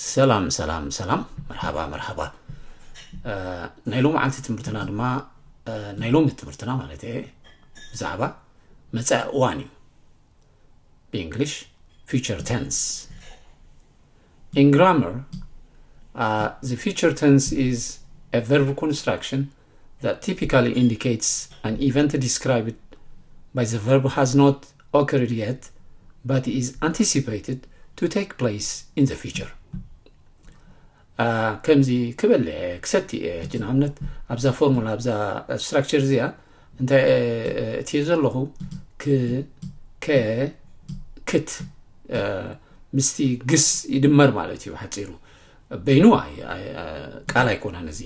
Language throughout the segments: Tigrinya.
ሰላም ሰላም ሰላም፣ መርሓባ መርሓባ። እ፣ ናይ ሎምዓንቲ ትምህርትና ድማ፣ እ፣ ናይ ሎሚ ትምህርትና ማለት እየ፣ ብዛዕባ መጻኢ እዋን እዩ። ብእንግሊሽ future tense። In grammar, uh, the future tense is a verb construction that typically indicates an event described by the verb has not occurred yet but is anticipated to take place in the future. ከምዚ ክበልዕ እየ፣ ክሰቲ እየ። ሕጂ ንኣብነት ኣብዛ ፎርሙላ፣ ኣብዛ ስትራክቸር እዚኣ እንታይ እየ እትየ ዘለኹ? ክ፣ ከ፣ ክት፣ ምስቲ ግስ ይድመር ማለት እዩ። ሓፂሩ በይኑ ኣይ-፣ ኣይ-፣ ቃል ኣይኮነን እዚ።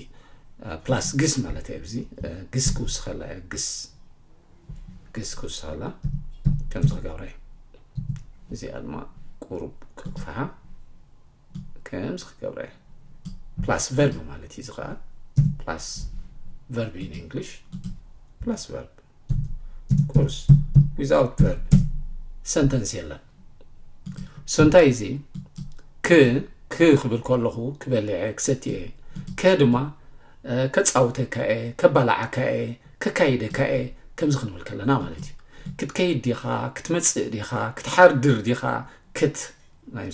ፕላስ ግስ ማለት እየ። እዚ ግስ ክውስኸላ እየ። ግስ፣ ግስ ክውስኸላ ከምዚ ክገብራ እየ። እዚኣ ድማ ቁሩብ ከግፍሓ። ከምዚ ክገብረ ፕላስ ቨርብ ማለት እዩ። እዚ ከዓ ፕላስ ቨርብ in English፣ ፕላስ ቨርብ። Of course, without verb sentence የለን። So እንታይ እዚ? ክ፣ ክ ክብል ከለኹ ክበልዕ እየ፣ ክሰቲ እየ። ከ ድማ፣ እ፣ ከጻውተካ እየ፣ ከባላዓካ እየ፣ ከካይደካ እየ፣ ከምዚ ክንብል ከለና ማለት እዩ። ክትከይድ ዲኻ፣ ክትመጽእ ዲኻ፣ ክትሓድር ዲኻ፣ ክት ናይ፣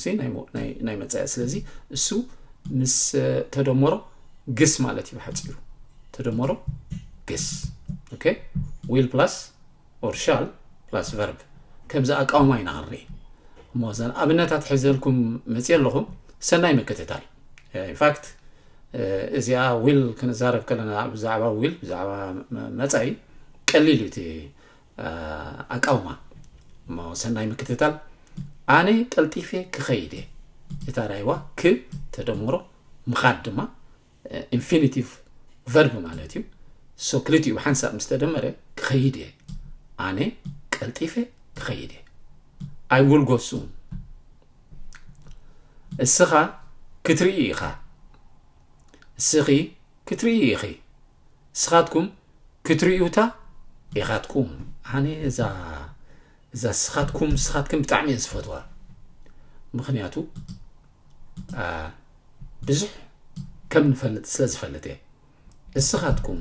ናይ፣ ናይ መጻኢ። ስለዚ እሱ ምስ፣ እ፣ ተደመሮ ግስ ማለት እዩ ብሓጺሩ። ተደመሮ ግስ። ኦኬ? ዊል ፕላስ ኦር ሻል ፕላስ ቨርብ። ከምዚ ኣቃውማ ኢና ክንርኢ። እሞ እዘን ኣብነታት ሒዘልኩም መጽየ ኣለኹ። ሰናይ ምክትታል። እ፣ ኢንፋክት፣ እ፣ እዚኣ ዊል ክንዛረብ ከለና፣ ብዛዕባ ዊል፣ ብዛዕባ መ-፣ መጻኢ ቀሊል እዩ እቲ፣ እ፣ ኣቃውማ። እሞ ሰናይ ምክትታል። ኣነ ቀልጢፈ ክኸይድ እየ። እታ ራይዋ ክ ተደምሮ ምኻድ ድማ፣ እ፣ ኢንፊኒቲቭ ቨርብ ማለት እዩ። ሶ ክልቲኡ ብሓንሳብ ምስ ተደመረ ክኸይድ እየ። ኣነ ቀልጢፈ ክኸይድ እየ። I will go soon። እስኻ ክትርኢ ኢኻ። እስኺ ክትርኢ ኢኺ። እስኻትኩም ክትርእዩታ ኢኻትኩም። ኣነ እዛ፣ እዛ እስኻትኩም፣ እስኻትክን ብጣዕሚ እየ ዝፈትዋ። ምኽንያቱ፣ አ፣ ብዙሕ ከም ንፈልጥ ስለ ዝፈልጥ እየ። እስኻትኩም፣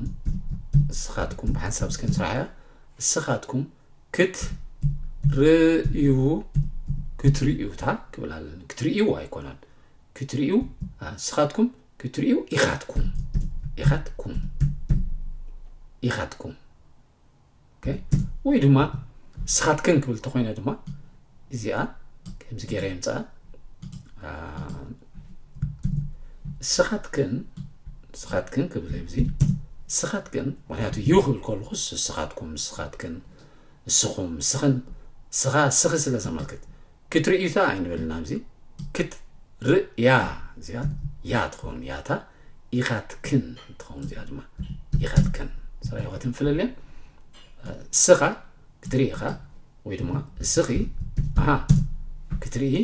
እስኻትኩም ብሓንሳብ እስከ ንስራሕያ። እስኻትኩም ክትርእዩ፣ ክትርእዩታ ክብል ኣለኒ። ክትርእዩ ኣይኮነን። ክትርእዩ፣ አ፣ እስኻትኩም ክትርእዩ ኢኻትኩም። ኢኻትኩም። ኢኻትኩም። ኦኬ? ወይ ድማ እስኻትክን ክብል ተኾይነ ድማ እዚኣ ከምዚ ገይረ የምፅኣ። አ፣ እስኻትክን፣ እስኻትክን ክብል ኣብዚ። እስኻትክን፣ ምኽንያቱ ዩ ክብል ከለኹስ እስኻትኩም፣ እስኻትክን፣ እስኹም፣ እስኽን፣ እስኻ፣ እስኺ ስለ ዘመልክት። ክትርእዩታ ኣይንበልን ኣብዚ። ክትርእያ፣ እዚኣ ያ ትኸውን፣ ያታ። ኢኻትክን ትኸውን፣ እዚኣ ድማ ኢኻትክን። ስራይ ኸትንፍለልያ። እስኻ ክትርኢ ኢኻ፣ ወይ ድማ እስኺ፣ ኣሃ፣ ክትርኢ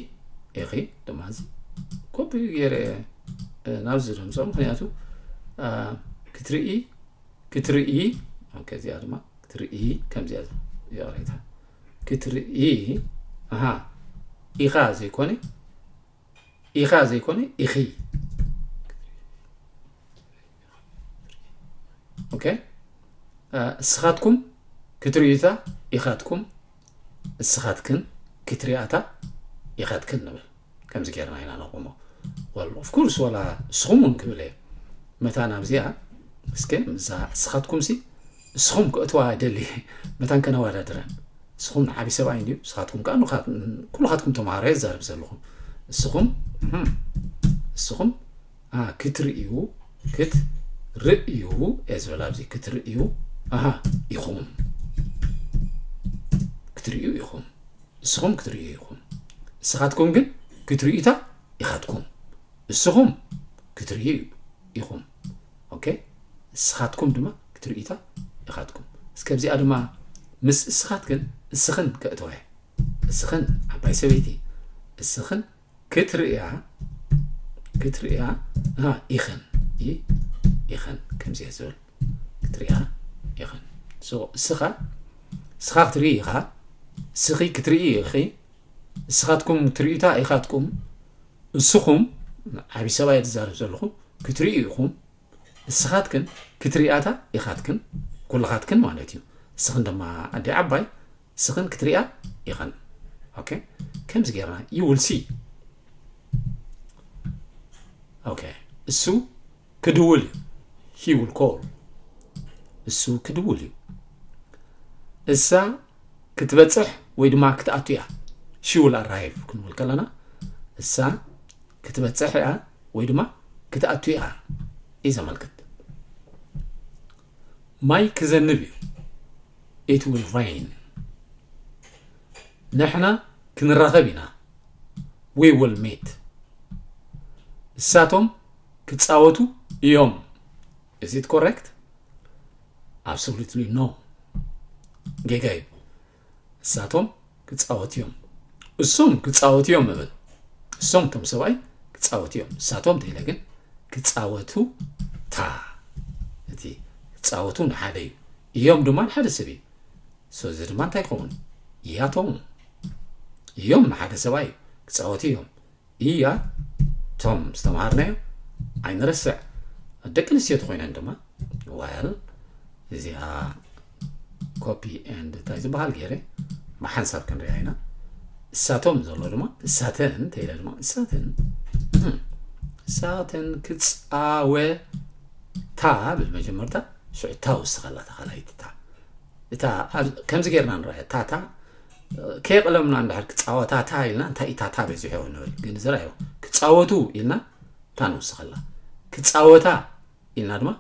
ኢኺ ድማ። እዚ ኮፒ ገይረ፣ እ፣ ናብዚ ደምፅኦ፣ ምኽንያቱ፣ አ፣ ክትርኢ፣ ክትርኢ፣ ኦኬ፣ እዚኣ ድማ ክትርኢ፣ ከምዚኣ ይቕሬታ። ክትርኢ፣ ኣሃ፣ ኢኻ ዘይኮነ፣ ኢኻ ዘይኮነ፣ ኢኺ። ኦኬ? እ፣ እስኻትኩም ክትርእዩታ ኢኻትኩም፣ እስኻትክን ክትሪኣታ ኢኻትክን ንብል። ከምዚ ጌርና ኢና ነቑሞ። ወል፣ ኦፍ ኮርስ፣ ወላ እስኹም እውን ክብል እየ። መታን ኣብዚኣ፣ እስከ፣ ምስዛ እስኻትኩም ሲ፣ እስኹም ክእትዋ ደሊ፣ መታን ከነወዳድረን። እስኹም ንዓቢ ሰብኣይ እንድዩ፣ እስኻትኩም ከኣ ንኻ-፣ ኩልኻትኩም ተምሃሮ እየ ዝዛረብ ዘለኹ። እስኹም፣ እህም፣ እስኹም፣ አ፣ ክትርእዩ፣ ክትርእዩ እየ ዝብል ኣብዚ። ክትርእዩ፣ ኣሃ፣ ኢኹም። ክትርእዩ ኢኹም። እስኹም ክትርእዩ ኢኹም። እስኻትኩም ግን ክትርእዩታ ኢኻትኩም። እስኹም ክትርእዩ ኢኹም። ኦኬ? እስኻትኩም ድማ ክትርእዩታ ኢኻትኩም። እስከ ኣብዚኣ ድማ ምስ እስኻትክን እስኽን ከእተዋ እየ። እስኽን ዓባይ ሰበይቲ፣ እስኽን ክትርእያ፣ ክትርእያ፣ ኣሃ፣ ኢኽን፣ ኢ-፣ ኢኽን፣ ከምዚ እየ ዝብል። ክትርእያ ኢኽን። ሶ፣ እስኻ፣ እስኻ ክትርኢ ኢኻ፣ እስኺ ክትርኢ ኢኺ፣ እስኻትኩም ክትርእዩታ ኢኻትኩም፣ እስኹም፣ ዓብዪ ሰብኣይ ዝዛረብ ዘለኹ ክትርእዩ ኢኹም። እስኻትክን ክትርእያታ ኢኻትክን፣ ኩልኻትክን ማለት እዩ። እስኽን ድማ ኣደ ዓባይ፣ እስኽን ክትርእያ ኢኸን። ኦኬ፣ ከምዚ ጌርና you will see። ኦኬ፣ እሱ ክድውል እዩ። He will call። እሱ ክድውል እዩ። እሳ ክትበጽሕ ወይ ድማ ክትኣቱ እያ። She will arrive ክንብል ከለና እሳ ክትበጽሕ እያ ወይ ድማ ክትኣቱ እያ እዩ ዘመልክት። ማይ ክዘንብ እዩ። It will rain። ንሕና ክንራኸብ ኢና። We will meet። እሳቶም ክጻወቱ እዮም። Is it correct? Absolutely no። ጌጋ እዩ። እሳቶም ክጻወቱ እዮም። እሶም ክጻወቱ እዮም እብል። እሶም ከም ሰብኣይ ክጻወቱ እዮም። እሳቶም ተኢለ ግን ክጻወቱ ታ። እቲ ክጻወቱ ንሓደ እዩ። እዮም ድማ ንሓደ ሰብ እዩ። So እዚ ድማ እንታይ ይኸውን? እያቶም እዮም ንሓደ ሰብኣይ እዩ። ክጻወቱ እዮም። እያ ቶም ዝተምሃርናዮ ኣይንረስዕ። ደቂ ኣንስትዮ ተኾይነን ድማ well እዚኣ ኮፒ ኤንድ እንታይ ዝበሃል ገይረ ብሓንሳብ ክንሪኣ ኢና። እሳቶም ዘሎ ድማ እሳተን እንተኢለ ድማ እሳተን እሳተን ክጻወታ ብል መጀመርታ ሽዑ ታ ውስኸላ ተኻላይት ታ እታ ከምዚ ጌርና ንረኣያ ታታ ከየቕለምና እንድሕር ክጻወታታ ኢልና እንታይ ኢታታ በዚሑ ንብል ግን ዝረኣዮ ክጻወቱ ኢልና ታ ንውስኸላ ክጻወታ ኢልና ድማ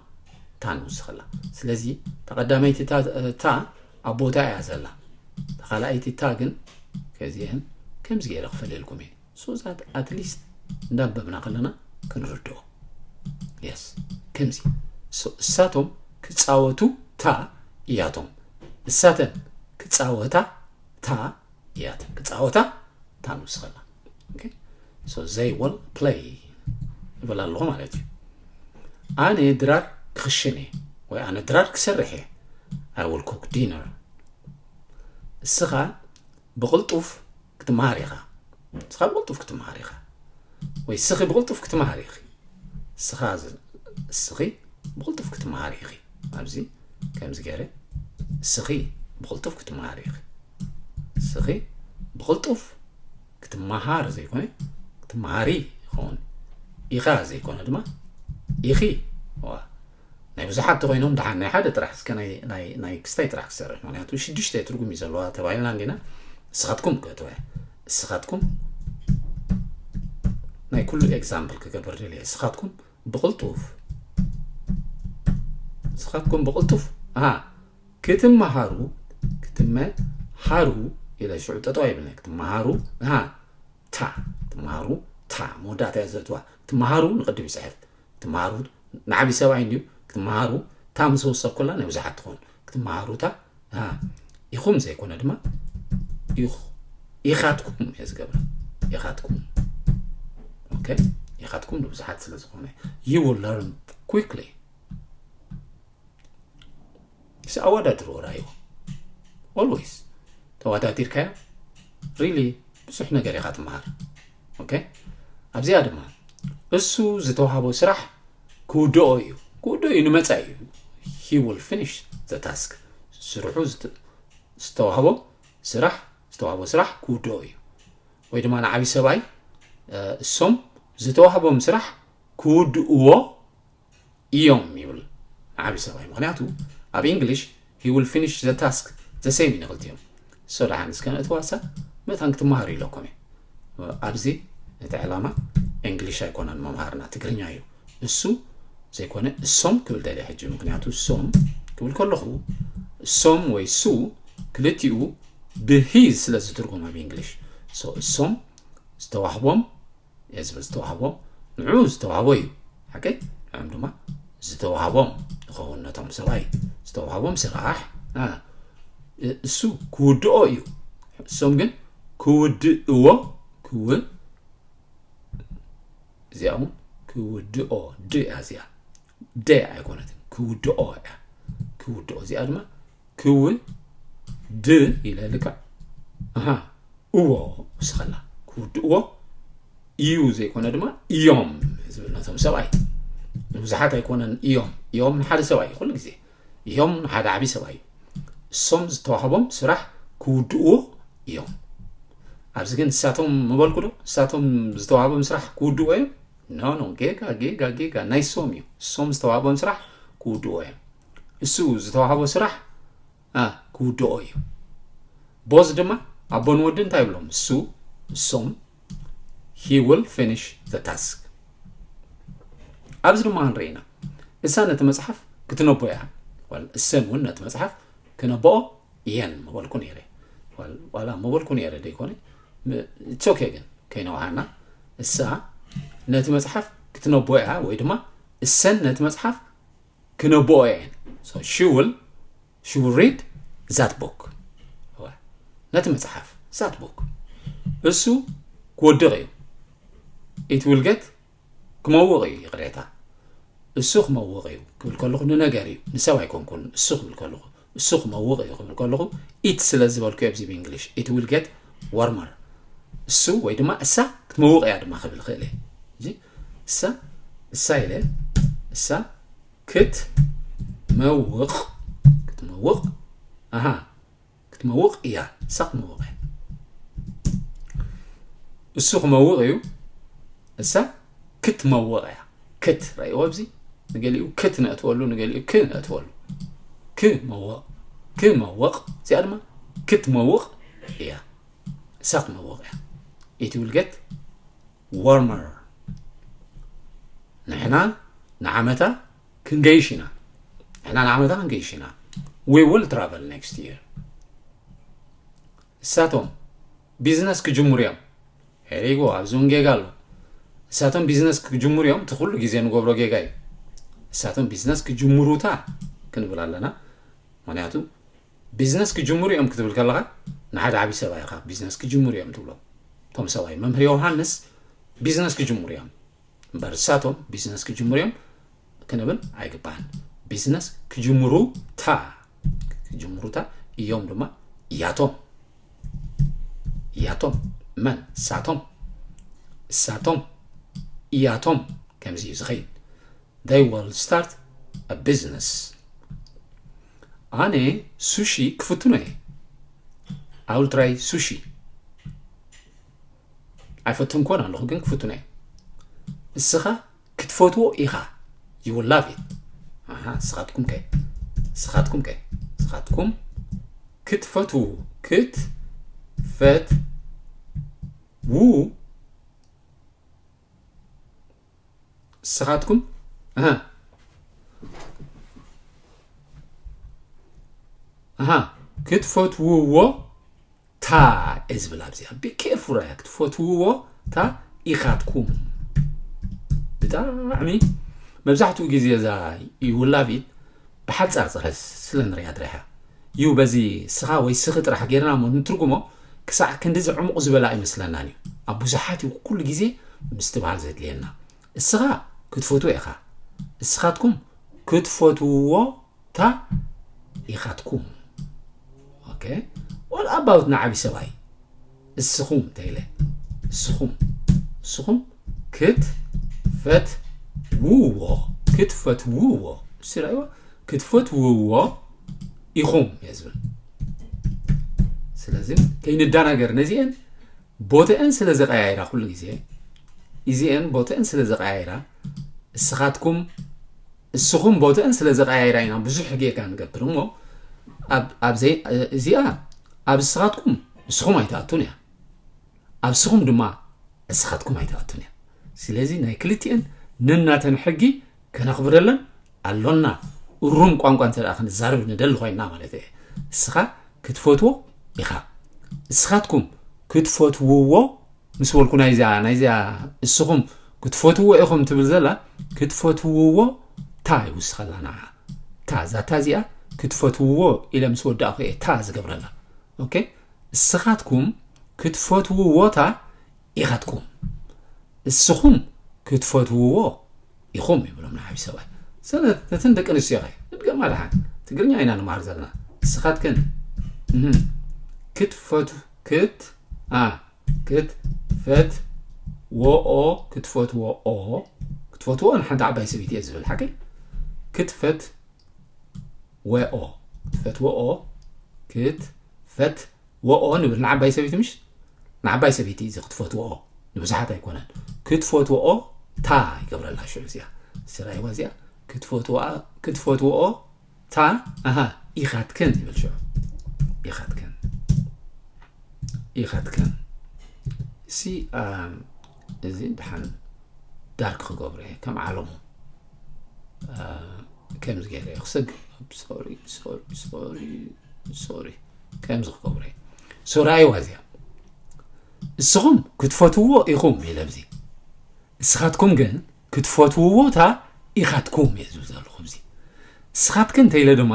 ታ ንውስኸላ ስለዚ ተቐዳመይቲ ታ ኣብ ቦታ እያ ዘላ ተኻላኣይቲ ታ ግን ከዚአን ከምዚ ገይረ ክፈልየልኩም እየ so that at least እንዳንበብና ከለና ክንርድኦ yes ከምዚ እሳቶም ክጻወቱ ታ እያቶም እሳተን ክጻወታ ታ እያተን ክጻወታ ታ ንውስኸላ so they will play ይበል ኣለኹ ማለት እዩ ኣነ ድራር ክኽሽን እየ ወይ ኣነ ድራር ክሰርሕ እየ I will cook dinner እስኻ ብቕልጡፍ ክትመሃር ኢኻ እስኻ ብቕልጡፍ ክትመሃር ኢኻ ወይ እስኺ ብቕልጡፍ ክትመሃር ኢኺ እስኻ እስኺ ብቕልጡፍ ክትመሃር ኢኺ ኣብዚ ከምዚ ገይረ እስኺ ብቕልጡፍ ክትመሃር ኢኺ እስኺ ብቕልጡፍ ክትመሃር ዘይኮነ ክትመሃሪ ይኸውን ኢኻ ዘይኮነ ድማ ኢኺ ናይ ብዙሓት ተኮይኖም ደሓን ናይ ሓደ ጥራሕ እስከ ናይ ክስታይ ጥራሕ ክሰርሕ ምክንያቱ ሽዱሽተ ትርጉም እዩ ዘለዋ ተባሂልና እንዲና እስኻትኩም ክትበ እስኻትኩም ናይ ኩሉ ኤግዛምፕል ክገብር ደልየ እስኻትኩም ብቕልጡፍ እስኻትኩም ብቕልጡፍ ኣሃ ክትመሃሩ ክትመሃሩ ኢለ ሽዑ ጠጠው ኣይብልኒ ክትመሃሩ ኣሃ ታ ክትመሃሩ ታ መወዳእታ እያ ዘእትዋ ክትመሃሩ ንቕድም ይፅሕፍ ክትመሃሩ ንዓብዪ ሰብኣይ እንድዩ ክትመሃሩ ታ ምስ ወሰኩላ ናይ ብዙሓት ትኾን ክትመሃሩታ ኢኹም ዘይኮነ ድማ ኢኻትኩም እየ ዝገብራ ኢኻትኩም ኢኻትኩም ንብዙሓት ስለ ዝኾነ you will learn quickly ሲ ኣወዳድርዎ ራእይዎ always ተወዳዲርካዮ really ብዙሕ ነገር ኢኻ ትመሃር okay ኣብዚኣ ድማ እሱ ዝተዋህቦ ስራሕ ክውድኦ እዩ ክውድኦ እዩ ንመጻኢ እዩ he will finish the task ስርሑ ዝተዋህቦ ስራሕ ዝተዋህቦ ስራሕ ክውድኦ እዩ ወይ ድማ ንዓብዪ ሰብኣይ እሶም ዝተዋህቦም ስራሕ ክውድእዎ እዮም ይብል ንዓብዪ ሰብኣይ ምክንያቱ ኣብ English he will finish the task the same እዩ ንክልቲኦም so ደሓን እስከ ነእትዋሳ መታን ክትመሃሩ ኢለኩም እየ ኣብዚ እቲ ዕላማ English ኣይኮነን መምሃርና ትግርኛ እዩ እሱ ዘይኮነ እሶም ክብል ደልየ ሕጂ ምክንያቱ እሶም ክብል ከለኹ እሶም ወይ ሱ ክልቲኡ ብሂ ስለ ዝትርጉም ኣብ English እሶም ዝተዋህቦም እየ ዝብል ዝተዋህቦም ንዑ ዝተዋህቦ እዩ ሓቀይ ንዕም ድማ ዝተዋህቦም ይኸውን ነቶም ሰብኣይ ዝተዋህቦም ስራሕ እሱ ክውድኦ እዩ እሶም ግን ክውድእዎ ክው እዚኣ እውን ክውድኦ ድ እያ እዚኣ ደ ኣይኮነትን ክውድኦ እያ ክውድኦ እዚኣ ድማ ክው ድ ኢለ ልክዕ ኣሃ እዎ ውስኸላ ክውድእዎ እዩ ዘይኮነ ድማ እዮም ዝብል ነቶም ሰብኣይ። ንብዙሓት ኣይኮነን እዮም። እዮም ንሓደ ሰብኣይ እዩ ኩሉ ግዜ። እዮም ንሓደ ዓብዪ ሰብኣይ እዩ። እሶም ዝተዋህቦም ስራሕ ክውድእዎ እዮም። ኣብዚ ግን ንሳቶም ምበልኩ ዶ? ንሳቶም ዝተዋህቦም ስራሕ ክውድእዎ እዮም? ኖ ኖ፣ ጌጋ ጌጋ ጌጋ፣ ናይ ሶም እዩ። ሶም ዝተዋህቦም ስራሕ ክውድእዎ እዮም። እሱ ዝተዋህቦ ስራሕ ኣ ክውድኦ እዩ። ቦዝ ድማ ኣቦን ወዲ እንታይ ይብሎም? እሱ እሶም he will finish the task። ኣብዚ ድማ ክንርኢ ኢና። እሳ ነቲ መጽሓፍ ክትነቦ እያ። እሰን እውን ነቲ መጽሓፍ ክነብኦ እየን ምበልኩ ነይረ። ዋላ ምበልኩ ነይረ ደይኮነ፣ it's okay፣ ግን ከይነውሃና እሳ ነቲ መጽሓፍ ክትነቦ እያ ወይ ድማ እሰን ነቲ መጽሓፍ ክነብኦ እየን። So she will she will read that book። ነቲ መጽሓፍ that book እሱ ክወድቕ እዩ። It will get ክመውቕ እዩ። ይቕሬታ፣ እሱ ክመውቕ እዩ ክብል ከለኹ ንነገር እዩ፣ ንሰብ ኣይኮንኩን። እሱ ክብል ከለኹ እሱ ክመውቕ እዩ ክብል ከለኹ it ስለ ዝበልኩ ኣብዚ ብእንግሊሽ it will get warmer። እሱ ወይ ድማ እሳ ክትመውቕ እያ ድማ ክብል ክእል እየ። እሳ እሳ ኢለ እሳ ክትመውቕ ክትመውቕ ኣሃ ክትመውቕ እያ። እሳ ክትመውቕ እያ። እሱ ክመውቕ እዩ። እሳ ክትመውቕ እያ። ክት ረእይዎ ኣብዚ ንገሊኡ ክት ነእትወሉ ንገሊኡ ክ ነእትወሉ። ክመውቕ ክመውቕ እዚኣ ድማ ክትመውቕ እያ። እሳ ክትመውቕ እያ። It will get warmer። ንሕና ንዓመታ ክንገይሽ ኢና። ንሕና ንዓመታ ክንገይሽ ኢና። We will travel next year። እሳቶም ቢዝነስ ክጅምሩ እዮም። ሄሪጎ ኣብዚ እውን ጌጋ ኣሎ። እሳቶም ቢዝነስ ክጅምሩ እዮም። እቲ ኩሉ ግዜ ንገብሮ ጌጋ እዩ። እሳቶም ቢዝነስ ክጅምሩታ ክንብል ኣለና። ምክንያቱ ቢዝነስ ክጅምሩ እዮም ክትብል ከለኻ ንሓደ ዓብዪ ሰብኣይ ኢኻ ቢዝነስ ክጅምሩ እዮም ትብሎ። እቶም ሰብኣይ መምህር ዮሃንስ ቢዝነስ ክጅምሩ እዮም እምበር እሳቶም ቢዝነስ ክጅምሩ እዮም ክንብል ኣይግባእን። ቢዝነስ ክጅምሩ ታ ክጅምሩታ እዮም ድማ እያቶም እያቶም መን እሳቶም እሳቶም እያቶም ከምዚ እዩ ዝኸይድ። They will start a business። ኣነ ሱሺ ክፍትኖ እየ። I will try sushi። ኣይፈትንኮን ኣለኹ ግን ክፍትኖ እየ። እስኻ ክትፈትዎ ኢኻ። You will love it። ኣሃ፣ ስኻትኩም ከ ስኻትኩም ከ ስኻትኩም ክትፈትዉ ክትፈትዉ ስኻትኩም ኣሃ ኣሃ ክትፈትውዎ ታ እየ ዝብል ኣብዚኣ። Be careful እያ ክትፈትውዎ ታ ኢኻትኩም። ብጣዕሚ መብዛሕትኡ ግዜ እዛ you will love it ብሓጻር ጥራሕ ስለ ንሪኣ ጥራሕ እያ። You በዚ ስኻ ወይ ስኺ ጥራሕ ጌርና እሞ ንትርጉሞ ክሳዕ ክንድዚ ዕሙቕ ዝበለ ኣይመስለናን እዩ። ኣብ ብዙሓት እዩ ኩሉ ግዜ ምስትብሃል ዘድልየና። እስኻ ክትፈትዎ ኢኻ። እስኻትኩም ክትፈትውዎ ታ ኢኻትኩም። Okay? What about ንዓቢ ሰብኣይ? እስኹም ተይለ እስኹም እስኹም ክትፈትውዎ ክትፈትውዎ ስራይዎ ክትፈትውዎ ኢኹም እየ ዝብል። ስለዚ ከይንዳናገር ነዚአን ቦተአን ስለ ዘቀያይራ ኩሉ ግዜ እዚአን ቦተአን ስለ ዘቀያይራ እስኻትኩም እስኹም ቦተአን ስለ ዘቀያይራ ኢና ብዙሕ ጌጋ ንገብር እሞ እዚኣ ኣብ እስኻትኩም እስኹም ኣይትኣቱን እያ ኣብ እስኹም ድማ እስኻትኩም ኣይትኣቱን እያ። ስለዚ ናይ ክልቲኤን ነናተን ሕጊ ከነኽብረለን ኣሎና። እሩም ቋንቋ እንተ ደኣ ክንዛረብ ንደሊ ኮይንና ማለት እየ። እስኻ ክትፈትዎ ኢኻ። እስኻትኩም ክትፈትውዎ ምስ በልኩ ናይዚኣ ናይዚኣ እስኹም ክትፈትውዎ ኢኹም ትብል ዘላ ክትፈትውዎ ታ ይውስኸላ ንዓ ታ ዛታ እዚኣ ክትፈትውዎ ኢለ ምስ ወዳእኹ እየ ታ ዝገብረላ። ኦኬ እስኻትኩም ክትፈትውዎ ታ ኢኻትኩም እስኹም ክትፈትውዎ ኢኹም ይብሎም ንዓቢ ሰብኣይ። ነተን ደቂ ኣንስትዮኸ ንድገማ ደሓን ትግርኛ ኢና ንመሃር ዘለና። እስኻትክን ክትፈት ክት ኣ ክትፈትውዎ ክትፈትወኦ ክትፈትወኦ ክትፈትወኦ ንሓንቲ ዓባይ ሰበይቲ እየ ዝብል ሓቂ ክትፈት ወኦ ክትፈትወኦ ክትፈት ወኦ ንብል ንዓባይ ሰበይቲ ምሽ ንዓባይ ሰበይቲ እዚ ክትፈትወኦ ንብዙሓት ኣይኮነን ክትፈትወኦ ታ ይገብረላ ሽዑ እዚኣ ስራይዋ እዚኣ ክትፈትወኣ ክትፈትወኦ ታ ኣሃ ኢኻትክን ይብል ሽዑ ኢኻትክን ኢኻትክን እሲ እዚ ድሓን ዳርክ ክገብሮ እየ ከም ዓለሙ ከምዚ ገይረ እየ ክሰግ ሶሪ ሶሪ ሶሪ ሶሪ ከምዚ ክገብሮ እየ ሶራይዋ እዚኣ እስኹም ክትፈትዎ ኢኹም ኢለ ብዚ እስኻትኩም ግን ክትፈትውዎ እታ ኢኻትኩም እየ ዝብል ዘለኹ እዚ እስኻትክን እንተኢለ ድማ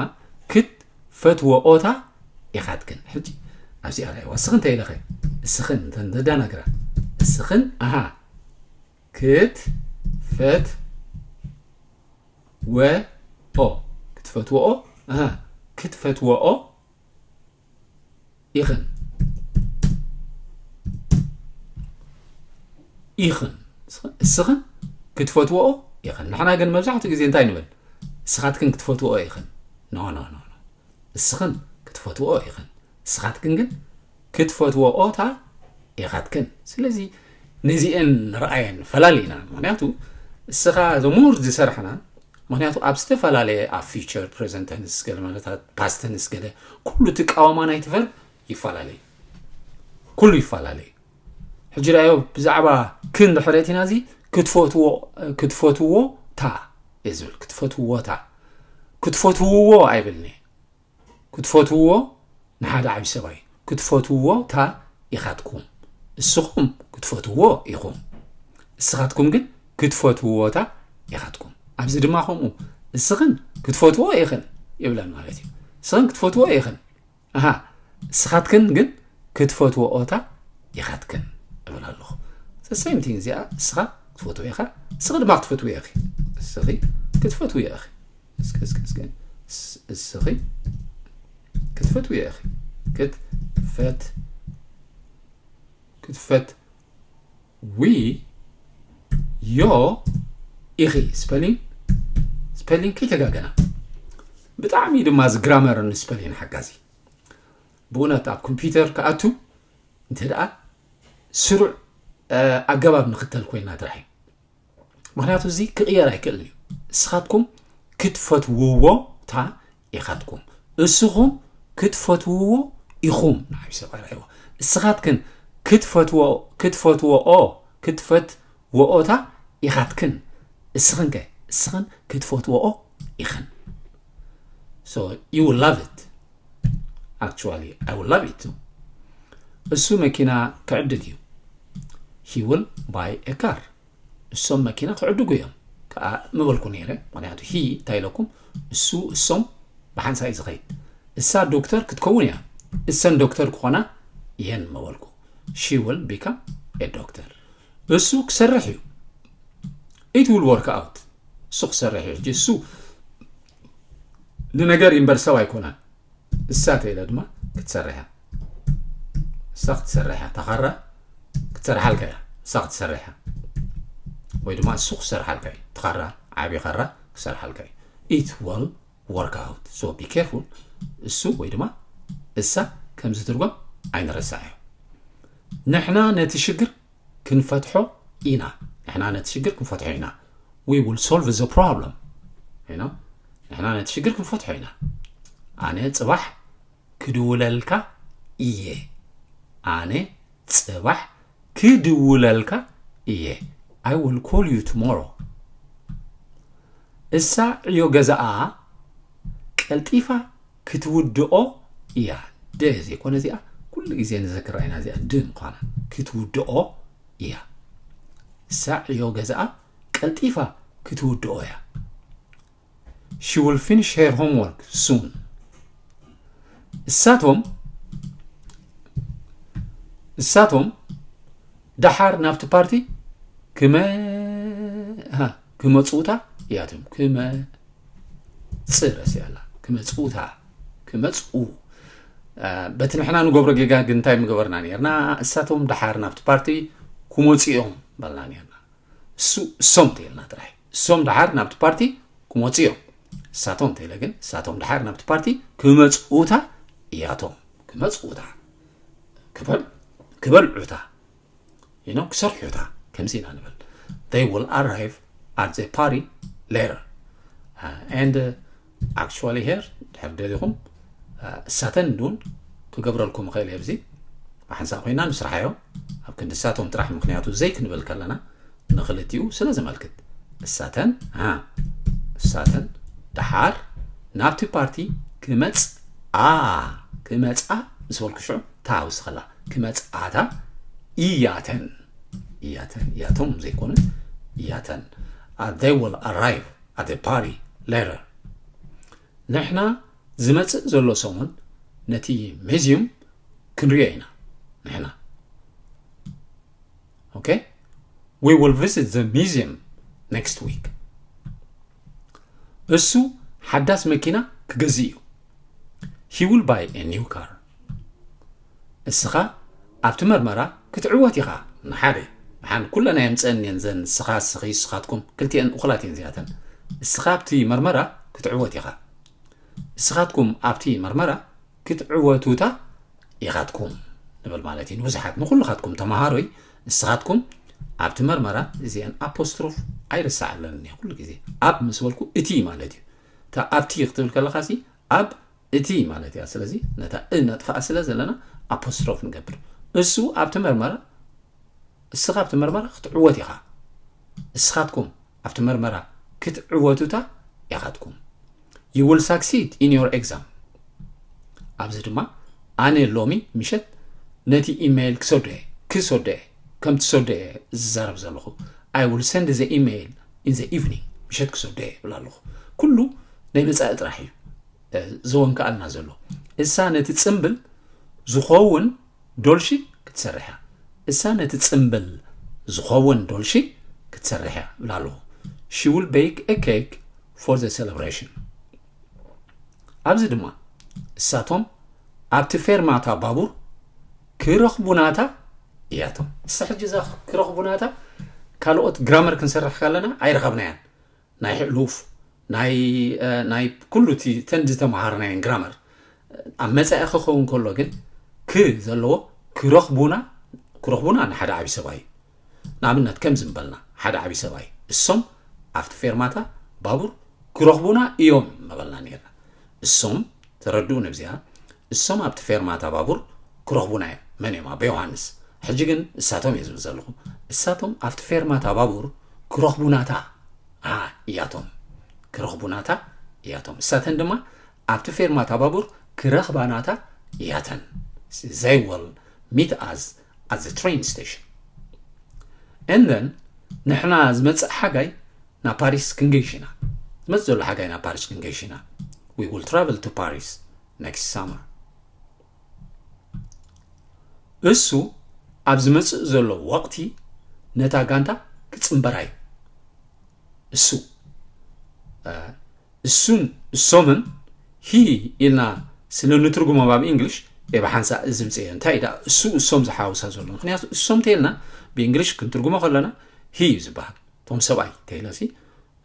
ክትፈትወኦ እታ ኢኻትክን ሕጂ ኣብዚ ኣርኣይዋ እስኽን እንተኢለኸ እስኽን እንተደናግራ እስኽን ኣሃ ክትፈትወኦ ክትፈትወኦ ኣሃ ክትፈትወኦ ኢኽን ኢኽን እስኽን ክትፈትወኦ ኢኽን ንሕና ግን መብዛሕትኡ ግዜ እንታይ ንብል እስኻትክን ክትፈትወኦ ኢኽን ኖ ኖ ኖ እስኽን ክትፈትወኦ ኢኽን እስኻትክን ግን ክትፈትወኦ እታ ኢኻትክን ስለዚ ነዚአን ንርኣየን ፈላሊና ምክንያቱ እስኻ ዘሙር ዝሰርሐና ምክንያቱ ኣብ ዝተፈላለየ ኣብ future present tense ገለ ማለት past tense ገለ ኩሉ ትቃወማ ናይቲ verb ይፈላለይ ኩሉ ይፈላለይ ሕጂ ዳዮ ብዛዕባ ክን ድሕረቲና እዚ ክትፈትዎ ክትፈትዎ ታ እየ ዝብል ክትፈትዎ ታ ክትፈትውዎ ኣይብልኒ ክትፈትውዎ ንሓደ ዓብዪ ሰብኣይ ክትፈትውዎ ታ ኢኻትኩም እስኹም ክትፈትውዎ ኢኹም እስኻትኩም ግን ክትፈትውዎ ታ ኢኻትኩም ኣብዚ ድማ ከምኡ እስኽን ክትፈትዎ ኢኽን ይብለን ማለት እዩ እስኽን ክትፈትዎ ኢኽን ኣሃ እስኻትክን ግን ክትፈትዎ ኦታ ኢኻትክን እብል ኣለኹ ሰሰይምቲን እዚኣ እስኻ ክትፈትዎ ኢኻ እስኺ ድማ ክትፈትዎ ኢኺ እስኺ ክትፈትዎ ኢኺ እስኪ እስኪ እስኪ እስኺ ክትፈትዎ ኢኺ ክትፈት ክትፈት ዊ ዮ ኢኺ spelling spelling ከይተጋገና ብጣዕሚ ድማ እዚ grammar ን spelling ሓጋዚ ብእውነት ኣብ ኮምፒውተር ክኣቱ እንተ ደኣ ስሩዕ ኣገባብ ንኽተል ኮይና ጥራሕ እዩ ምክንያቱ እዚ ክቕየር ኣይክእልን እዩ እስኻትኩም ክትፈትውዎ እታ ኢኻትኩም እስኹም ክትፈትውዎ ኢኹም ንዓብ ሰብ ኣይረኣይዎ እስኻትክን ክትፈትዎ ክትፈትዎኦ ክትፈትዎኦታ ኢኻትክን እስኽን ከ እስኽን ክትፈትዎኦ ኢኽን so you will love it actually I will love it እሱ መኪና ክዕድግ እዩ he will buy a car እሶም መኪና ክዕድጉ እዮም ከዓ ምበልኩ ነይረ ምክንያቱ ሂ እንታይ ኢለኩም እሱ እሶም ብሓንሳእ ዝኸይድ እሳ ዶክተር ክትከውን እያ እሰን ዶክተር ክኾና እየን ምበልኩ she will become a doctor እሱ ክሰርሕ እዩ it will work out እሱ ክሰርሕ እዩ ሕጂ እሱ ንነገር እምበር ሰብ ኣይኮነን እሳ ተኢለ ድማ ክትሰርሕ እያ እሳ ክትሰርሕ እያ ተኻራ ክትሰርሓልካ እያ እሳ ክትሰርሕ እያ ወይ ድማ እሱ ክሰርሓልካ እዩ ተኻራ ዓብዪ ኻራ ክሰርሓልካ እዩ it will work out so be careful እሱ ወይ ድማ እሳ ከምዚ ትርጎም ኣይንረሳዕ እዩ ንሕና ነቲ ሽግር ክንፈትሖ ኢና ንሕና ነቲ ሽግር ክንፈትሖ ኢና we will solve the problem you know ንሕና ነቲ ሽግር ክንፈትሖ ኢና ኣነ ፅባሕ ክድውለልካ እየ ኣነ ፅባሕ ክድውለልካ እየ I will call you tomorrow እሳ ዕዮ ገዛኣ ቀልጢፋ ክትውድኦ እያ ደ ዘይኮነ እዚኣ ኩሉ ግዜ ንዘክራ ኢና እዚኣ ድ ምዃና ክትውድኦ እያ እሳ ዕዮ ገዛኣ ቀልጢፋ ክትውድኦ እያ she will finish her homework soon እሳቶም እሳቶም ደሓር ናብቲ ፓርቲ ክመ ክመፅኡታ እያቶም ክመ ፅእ ረሲኣላ ክመፅኡታ ክመፅኡ በቲ ንሕና ንገብሮ ጌጋ ግን እንታይ ምገበርና ነርና እሳቶም ደሓር ናብቲ ፓርቲ ክመፁ እዮም በልና ነርና። እሱ እሶም እንተኢልና ጥራሕ፣ እሶም ደሓር ናብቲ ፓርቲ ክመፁ እዮም። እሳቶም እንተኢለ ግን፣ እሳቶም ደሓር ናብቲ ፓርቲ ክመፅኡታ እያቶም፣ ክመፅኡታ፣ ክበል- ክበልዑታ፣ you know፣ ክሰርሑታ፣ ከምዚ ኢና ንብል። They will arrive at the party later. Uh, and uh, actually here ድሕር ደሊኹም፣ uh, እሳተን እውን ክገብረልኩም ይኽእል እየ። ብዚ ብሓንሳእ ኮይና ንስራሓዮ ኣብ ክንዲ እሳቶም ጥራሕ፣ ምክንያቱ ዘይ ክንብል ከለና ንክልቲኡ ስለ ዘመልክት፣ እሳተን፣ አ፣ እሳተን ደሓር ናብቲ ፓርቲ ክመፅኣ፣ ክመፅኣ ምስ በልኩ ሽዑ ታ ውስኸላ፣ ክመፅኣታ እያተን፣ እያተን፣ እያቶም ዘይኮኑ እያተን። Uh, they will arrive at the party later. ንሕና ዝመፅእ ዘሎ ሰሙን ነቲ ሙዚየም ክንሪኦ ኢና። ንሕና፣ okay? We will visit the museum next week. እሱ ሓዳስ መኪና ክገዝእ እዩ። He will buy a new car. እስኻ ኣብቲ መርመራ ክትዕወት ኢኻ። ንሓደ፣ ንሓን ኩለን ኣየምፀአን እየን ዘን እስኻ፣ እስኺ፣ እስኻትኩም፣ ክልቲአን እኹላት እየን እዚኣተን። እስኻ ኣብቲ መርመራ ክትዕወት ኢኻ። እስኻትኩም ኣብቲ መርመራ ክትዕወቱታ ኢኻትኩም ንብል ማለት እዩ። ንብዙሓት፣ ንኹልኻትኩም ተምሃሮይ፣ እስኻትኩም ኣብቲ መርመራ፣ እዚአን ኣፖስትሮፍ ኣይርስዓለን እየ ኩሉ ግዜ። ኣብ ምስ በልኩ እቲ ማለት እዩ። እታ ኣብቲ ክትብል ከለኻ ሲ ኣብ እቲ ማለት እያ። ስለዚ ነታ እ ነጥፍኣ ስለ ዘለና ኣፖስትሮፍ ንገብር። እሱ ኣብቲ መርመራ፣ እስኻ ኣብቲ መርመራ ክትዕወት ኢኻ። እስኻትኩም ኣብቲ መርመራ ክትዕወቱታ ኢኻትኩም። You will succeed in your exam. ኣብዚ ድማ ኣነ ሎሚ ምሸት ነቲ ኢሜይል ክሰዶ እየ፣ ክሰዶ እየ፣ ከም ትሰዶ እየ ዝዛረብ ዘለኹ። I will send the email in the evening. ምሸት ክሰዶ እየ ይብል ኣለኹ። ኩሉ ናይ መጻኢ ጥራሕ እዩ፣ እ፣ ዘወንከኣልና ዘሎ። እሳ ነቲ ጽምብል ዝኸውን ዶልሺ ክትሰርሕ እያ። እሳ ነቲ ጽምብል ዝኸውን ዶልሺ ክትሰርሕ እያ ይብል ኣለኹ። She will bake a cake for the celebration. ኣብዚ ድማ እሳቶም ኣብቲ ፌርማታ ባቡር ክረኽቡናታ እያቶም። እሳ ሕጂ እዛ ክረኽቡናታ ካልኦት ግራመር ክንሰርሕ ከለና ኣይረኸብናያን። ናይ ሕሉፍ፣ ናይ፣ እ፣ ናይ ኩሉ እቲ ተን ዝተምሃርናየን ግራመር ኣብ መጻኢ ክኸውን ከሎ ግን ክ ዘለዎ ክረኽቡና፣ ክረኽቡና ንሓደ ዓቢ ሰብኣይ እዩ። ንኣብነት ከምዚ ምበልና፣ ሓደ ዓቢ ሰብኣይ፣ እሶም ኣብቲ ፌርማታ ባቡር ክረኽቡና እዮም ምበልና ነይርና። እሶም፣ ተረድኡ ነብዚኣ፣ እሶም ኣብቲ ፌርማታ ባቡር ክረኽቡና እዮም። መን እዮም? ኣቦ ዮሃንስ። ሕጂ ግን እሳቶም እየ ዝብል ዘለኹ። እሳቶም ኣብቲ ፌርማታ ባቡር ክረኽቡናታ፣ ኣ፣ እያቶም። ክረኽቡናታ እያቶም። እሳተን ድማ ኣብቲ ፌርማታ ባቡር ክረኽባናታ እያተን። They will meet us at the train station. And then ንሕና ዝመጽእ ሓጋይ ናብ ፓሪስ ክንገይሽ ኢና። ዝመጽእ ዘሎ ሓጋይ ናብ ፓሪስ ክንገይሽ ኢና። We will travel to Paris next summer. እሱ ኣብ ዝመጽእ ዘሎ ወቕቲ ነታ ጋንታ ክጽንበራ እዩ። እሱ፣ እ፣ እሱን እሶምን ሂ ኢልና ስለ ንትርጉሞም ኣብ እንግሊሽ፣ እየ ብሓንሳእ ዝምፅእ እየ። እንታይ ደኣ እሱ እሶም ዝሓውሳ ዘሎ? ምክንያቱ እሶም ተይልና ብእንግሊሽ ክንትርጉሞ ከለና ሂ እዩ ዝበሃል። እቶም ሰብኣይ ተይለሲ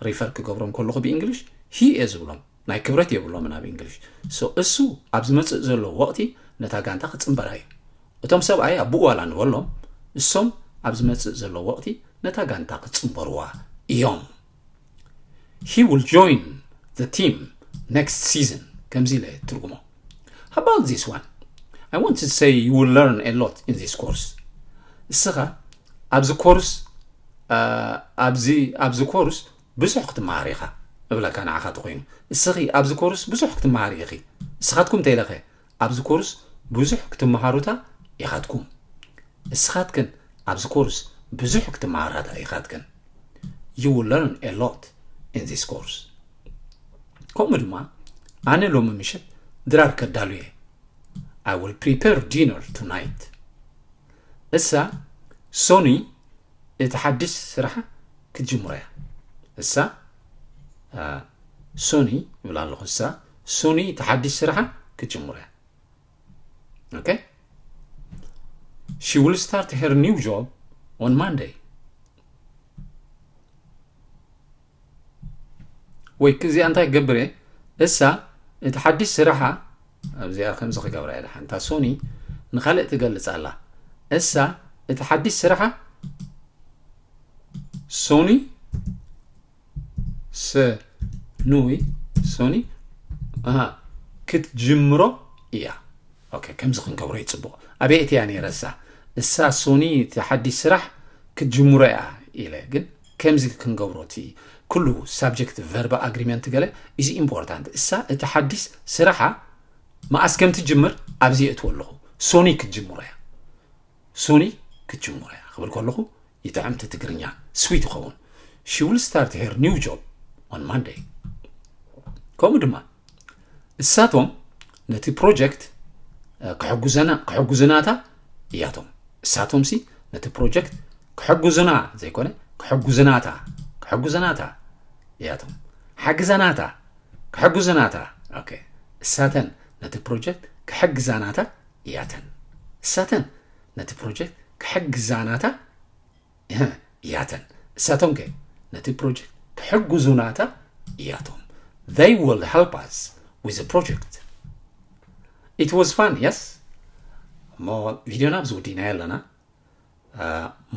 ሪፈር ክገብሮም ከለኹ ብእንግሊሽ ሂ እየ ዝብሎም። ናይ ክብረት የብሎምን ኣብ እንግሊሽ። So እሱ ኣብ ዝመጽእ ዘሎ ወቕቲ ነታ ጋንታ ክጽንበራ እዩ። እቶም ሰብኣይ ኣብኡ ዋላ ንበሎም፣ እሶም ኣብ ዝመጽእ ዘሎ ወቕቲ ነታ ጋንታ ክጽንበርዋ እዮም። He will join the team next season. ከምዚ ኢለ ትርጉሞ። How about this one? I want to say you will learn a lot in this course. እስኻ ኣብዚ ኮርስ፣ አ፣ ኣብዚ፣ ኣብዚ ኮርስ ብዙሕ ክትመሃር ኢኻ እብለካ ንዓኻ ተኾይኑ። እስኺ ኣብዚ ኮርስ ብዙሕ ክትመሃር ኢኺ። እስኻትኩም ተይለኸ ኣብዚ ኮርስ ብዙሕ ክትመሃሩታ ኢኻትኩም። እስኻትክን ኣብዚ ኮርስ ብዙሕ ክትመሃራታ ኢኻትክን። You will learn a lot in this course. ከምኡ ድማ ኣነ ሎሚ ምሸት ድራር ከዳሉ እየ። I will prepare dinner tonight. እሳ ሶኒ እቲ ሓድሽ ስራሓ ክትጅምሮ እያ። እሳ፣ አ፣ ሶኒ ይብል ኣለኹ። እሳ ሶኒ እቲ ሓድሽ ስራሓ ክትጅምሮ እያ። Okay? She will start her new job on Monday. ወይ እዚኣ እንታይ ክገብር እየ? እሳ እቲ ሓድሽ ስራሓ ኣብዚኣ ከምዚ ክገብራ እየ። ሓንታ ሶኒ ንኻልእ ትገልጽ ኣላ። እሳ እቲ ሓድሽ ስራሓ ሶኒ ሰኑይ ሶኒ ክትጅምሮ እያ። ኦኬ፣ ከምዚ ክንገብሮ ይጽቡቕ። ኣበይ እትያ ነይረ እሳ? እሳ ሶኒ እቲ ሓድሽ ስራሕ ክትጅምሮ እያ ኢለ፣ ግን ከምዚ ክንገብሮ እቲ ኩሉ ሳብጀክት ቨርብ ኣግሪመንት ገለ ኢዝ ኢምፖርታንት። እሳ እቲ ሓድሽ ስራሓ መኣስ ከም ትጅምር ኣብዚ የእትዎ ኣለኹ። ሶኒ ክትጅምሮ እያ። ሶኒ ክትጅምሮ እያ ክብል ከለኹ ይጥዕምቲ ትግርኛ ስዊት ይኸውን። She will start her new job on Monday። ከምኡ ድማ እሳቶም ነቲ ፕሮጀክት ክሕጉዘና ክሕጉዝናታ እያቶም። እሳቶም ሲ ነቲ ፕሮጀክት ክሕጉዝና ዘይኮነ ክሕጉዝናታ ክሕጉዝናታ እያቶም። ሓግዘናታ ክሕጉዝናታ። ኦኬ፣ እሳተን ነቲ ፕሮጀክት ክሕግዛናታ እያተን። እሳተን ነቲ ፕሮጀክት ክሕግዛናታ እያተን። እሳቶም ከ ነቲ ፕሮጀክት ክሕግዙናታ እያቶም። They will help us with the project። It was fun, yes? እሞ ቪድዮና ኣብዚ ውዲናዮ ኣለና።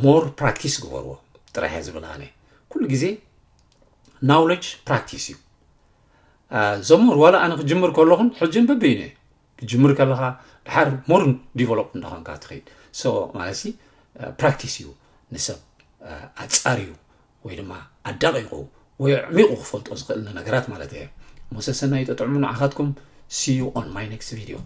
ሞር ፕራክቲስ ግበርዎ ጥራሕ እየ ዝብል ኣነ። ኩሉ ግዜ ናውለጅ ፕራክቲስ እዩ። ዘሞር ዋላ ኣነ ክጅምር ከለኹን ሕጅን በበይነ ክትጅምር ከለኻ ድሓር ሞር ዲቨሎፕ እንዳኾንካ ትኸይድ። ሶ ማለት ሲ ፕራክቲስ እዩ ንሰብ ኣጻርዩ ወይ ድማ ኣዳቂቑ ወይ ኣዕሚቑ ክፈልጦ ዝኽእል ነገራት ማለት እየ። ሞሰሰና ይጠጥዕሙ ንዓኻትኩም። See you on my next video።